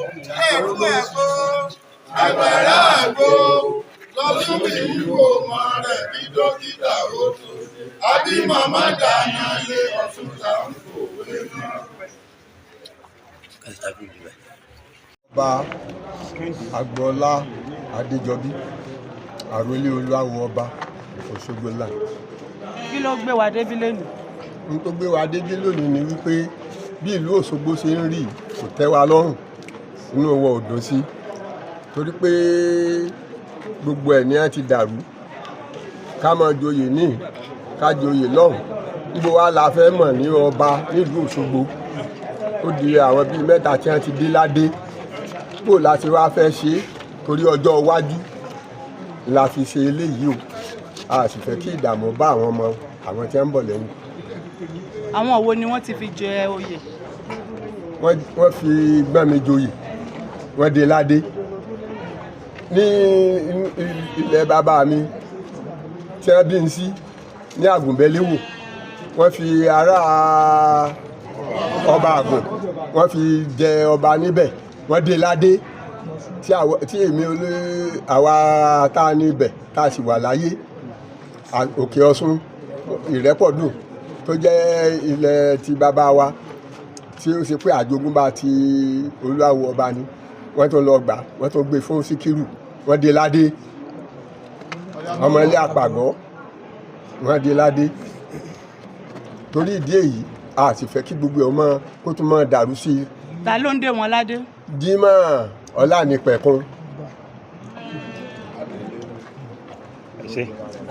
Ẹ̀rú ẹ̀kọ́ àgbàrá àgbo lọ́sùn mi ń wò mọ́ rẹ̀ bí dókítà ó tó àbí màmá dáná lé ọ̀tún là ń fòwe mọ́. Ọba Agboola Adéjọbí, àròlé Olúwawo, ọba Òṣogbo là. Kí ló gbé wa débi lẹ́nu? N tó gbé wa débí lónìí ni wípé bí ìlú Òṣogbo ṣe ń rí kò tẹ́ wa lọ́rùn, inú wa ò dùn sí, torí pé gbogbo ẹ̀ ní á ti dàrú. Ká máa joyè ní ká joyè lọ́hùn, níbo wa la fẹ́ mọ̀ ní ọba nílùú Òṣogbo? Ó di àwọn bíi mẹ́ta tí wọ́n ti dé ládé, bó la ti wá fẹ́ ṣe é? Torí ọjọ́ iwájú la fi ṣe eléyìí o. A sì fẹ́ kí ìdààmú bá àwọn ọmọ àwọn tí wọ́n ń bọ̀ lẹ́yìn. Àwọn wo ni wọ́n ti fi jẹ oyè? Wọ́n fi gbọ́nmi joyè, wọ́n dé ládé ní ilẹ̀ bàbá mi tí wọ́n bí n sí ní Àgùnbẹ́léwò. Wọ́n fi ará ọba Àgùn, wọ́n fi jẹ ọba níbẹ̀, wọ́n dé ládé. Tí èmi olé àwa tá a níbẹ̀ tá a sì wà láyé. Òkè Ọ̀ṣun Ìrẹ́pọ̀dùn tó jẹ́ ilẹ̀ ti bàbá wa, tí ó ṣe pé àjogúnbá ti Olúwawo ọba ni, wọ́n tún lọ gbà, wọ́n tún gbé fún Síkírù, wọ́n dé ládé. Ọmọ ilé àpàgọ́, wọ́n dé ládé. Torí ìdí èyí, a sì fẹ́ kí gbogbo ẹ̀ ọmọ kó tún máa dàrú sí i. Ta ló ń dé wọn ládé? Jimoh Ọlánìpẹ̀kun. Ṣe.